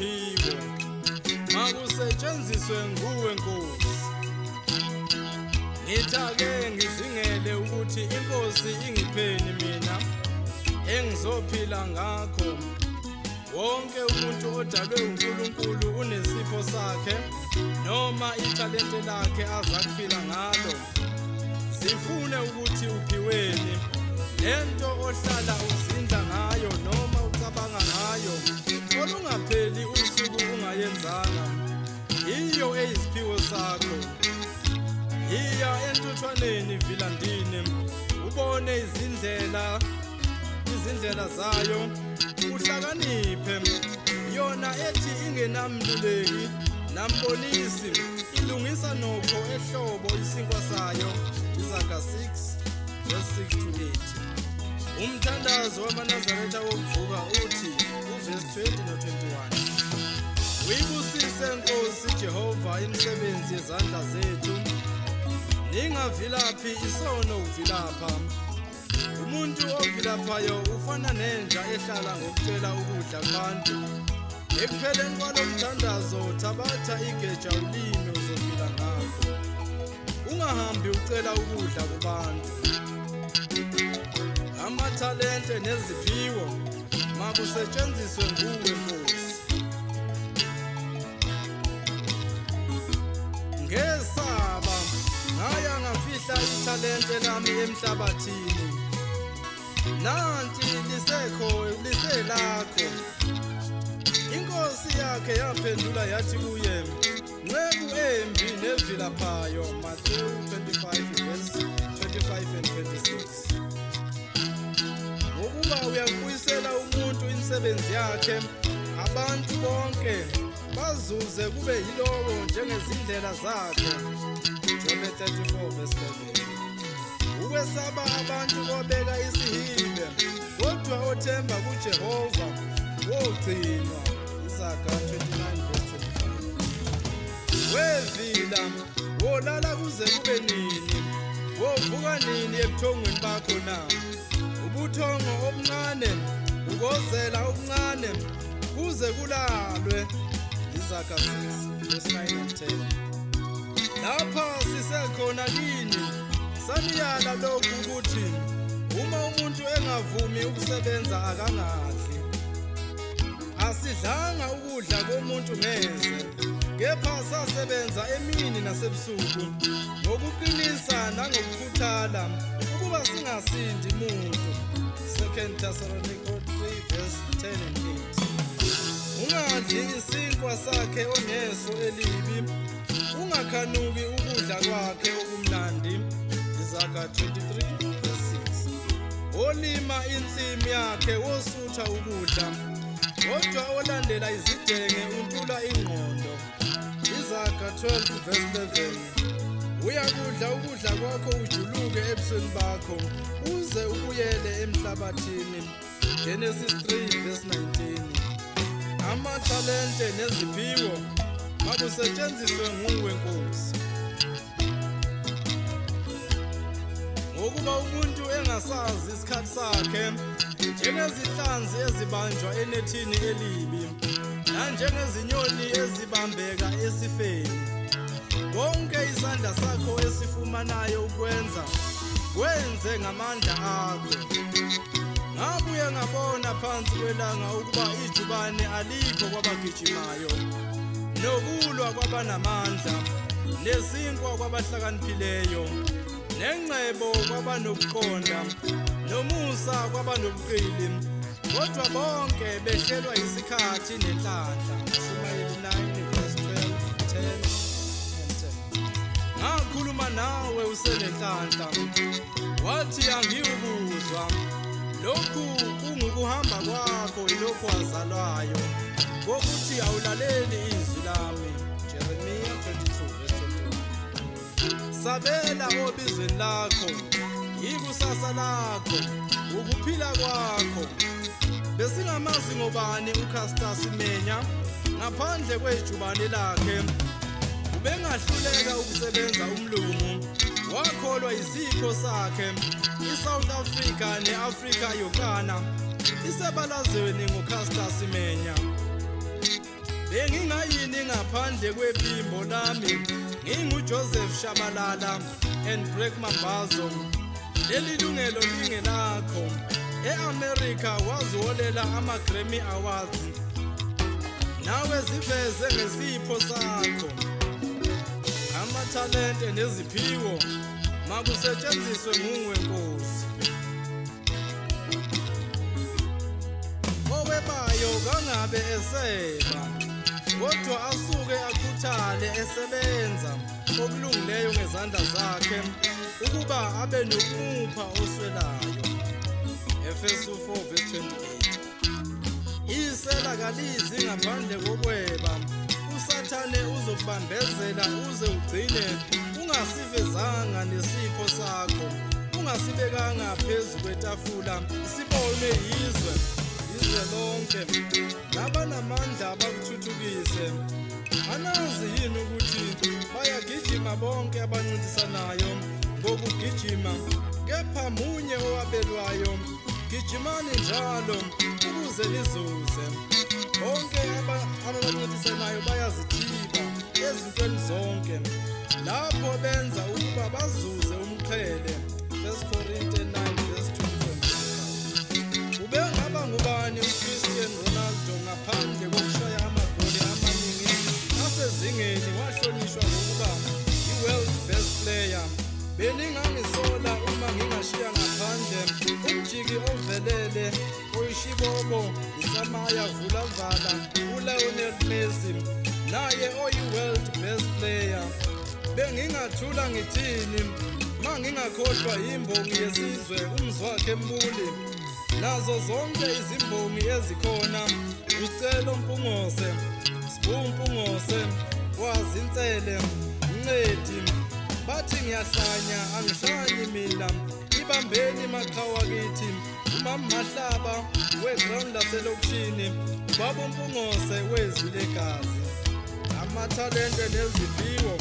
neziphiwo makusetshenziswe nguwe Nkosi. Ngithake ngizingele ukuthi inkosi ingipheni mina engizophila ngakho. Wonke umuntu odalwe uNkulunkulu unesipho sakhe noma ithalente lakhe azakuphila ngalo. Zifune ukuthi uphiweni lento ohlala uzindla ngayo noma ucabanga ngayo olungapheli usuku ungayenzanga, yiyo eyisiphiwo sakho. Yiya entuthwaneni vilandini ubone izindlela zayo, uhlakaniphe. Yona ethi ingenamluleki nambonisi, ilungisa nokho ehlobo isinkwa sayo. Izaga 6 verse 6 to 8. Umthandazo wamaNazaretha wokuvuka uthi uvesi 20 no-21: Uyibusise Nkosi Jehova imisebenzi yezandla zethu. Ningavilaphi, isono uvilapha. Umuntu ovilaphayo ufana nenja ehlala ngokucela ukudla kubantu. Ekupheleni kwalo mthandazo thabatha igeja ulime uzophila ngakho. Ungahambi ucela ukudla kubantu. Amathalente neziphiwo makusetshenziswe nguwe Nkosi. Ngesaba ngaya ngafihla ithalente lami emhlabathini. Nanti lisekho liselakho. Inkosi yakhe yaphendula yathi kuye, nceku embi nevilaphayo. Matthew 25 verse 25 and 26. Ngokuba uyakubuyisela umuntu imisebenzi yakhe, abantu bonke bazuze kube yilowo njengezindlela zakhe. Jobe 34 verse 11. Ukwesaba abantu kobeka isihibe, kodwa othemba kuJehova wogcinwa. Izaga 29 verse 25. Wevila wolala kuze kube nini? Wovuka nini ebuthongweni bakho na? Ubuthongo obuncane, ukozela okuncane, kuze kulalwe. Izaga 6 verse 9 and 10. Lapha sisekhona kini saniyala lokhu ukuthi uma umuntu engavumi ukusebenza akangadli. Asidlanga ukudla komuntu ngeze, kepha sasebenza emini nasebusuku ngokuqinisa nangokukhuthala ukuba singasindi muntu. 2 Thessalonians 3 verse 10 and 8. Ungadli isinkwa sakhe oneso elibi, ungakhanuki ukudla kwakhe okumnandi. Izaga 23 verse 6. Olima insimi yakhe wosutha ukudla, kodwa olandela izidenge untula ingqondo. Izaga 12 verse 11. Uyakudla ukudla kwakho ujuluke ebusweni bakho uze ubuyele emhlabathini. Genesis 3 verse 19. Amathalente neziphiwo makusetshenziswe nguwe Nkosi. Ngokuba umuntu engasazi isikhathi sakhe, njengezinhlanzi ezibanjwa enethini elibi nanjengezinyoni ezibambeka esifeni, konke isandla sakho esifumanayo ukwenza kwenze ngamandla akho. Ngabuye ngabona phansi kwelanga ukuba ijubane alikho kwabagijimayo, nokulwa kwabanamandla, nesinkwa kwabahlakaniphileyo, nengcebo kwabanokuqonda, nomusa kwabanobuqili, kodwa bonke behlelwa yisikhathi nenhlanhla. Shumayeli 9 verse 12, 10 and 10. Ngakhuluma nawe usenenhlanhla, wathi angiwukuzwa. Lokhu kungukuhamba kwakho yilokhu wazalwayo, kokuthi awulaleli izwi lami. Jeremiah 22 verse 21. Sabela obizweni lakho, ikusasa lakho, ukuphila kwakho. Besingamazi ngobani uCaster Semenya ngaphandle kwejubane lakhe? Ubengahluleka ukusebenza umlungu, wakholwa isipho sakhe. ISouth Africa neAfrika yonkana isebalazweni ngoCaster Semenya. Bengingayini ngaphandle kwephimbo lami? NginguJoseph Shabalala and Break Mambazo. Leli lungelo lingelakho. E-America waziholela ama-Grammy Awards. Nawe ziveze ngesipho sakho. Amathalente neziphiwo makusetshenziswe nguwe Nkosi. Owebayo kangabe eseba, kodwa asuke akhuthale esebenza okulungileyo ngezandla zakhe ukuba abe nokumupha oswelayo. Efesu 4 verse 28. Isela kalizi ngaphandle kokweba. USathane uzokubambezela uze ugcine ungasivezanga nesipho sakho, ungasibekanga phezu kwetafula sibonwe yizwe, izwe lonke. Labanamandla abakuthuthukise. Anazi yini ukuthi bayagijima bonke abancintisanayo ngokugijima, kepha munye owabelwayo? Gijimani njalo ukuze nizuze. Bonke abancintisanayo bayazithiba ezintweni zonke lapho benza ukuba bazuze umqhele. 1 Korinte 9 verse 24. Ubengaba ngubani uCristiano Ronaldo ngaphandle kokushaya amagoli amaningi asezingeni wahlonishwa ngokuba i-world best player? Beningangisola uma ngingashiya ngaphandle umjiki ovelele oyishibobo isamaya vulavala uLionel Messi, naye oyi-world best player. Bengingathula ngithini mangingakhohlwa imbongi yesizwe uMzwakhe Mbuli, nazo zonke izimbongi ezikhona, uScelo Mpungose, Sbu Mpungose, Wazinsele, Ncedi. Bathi ngiyahlanya, angihlanyi mina. Ibambeni maqhawa kithi, umama Mahlaba weground laselokishini, ubaba uMpungose wezwi legazi. Amathalente neziphiwo.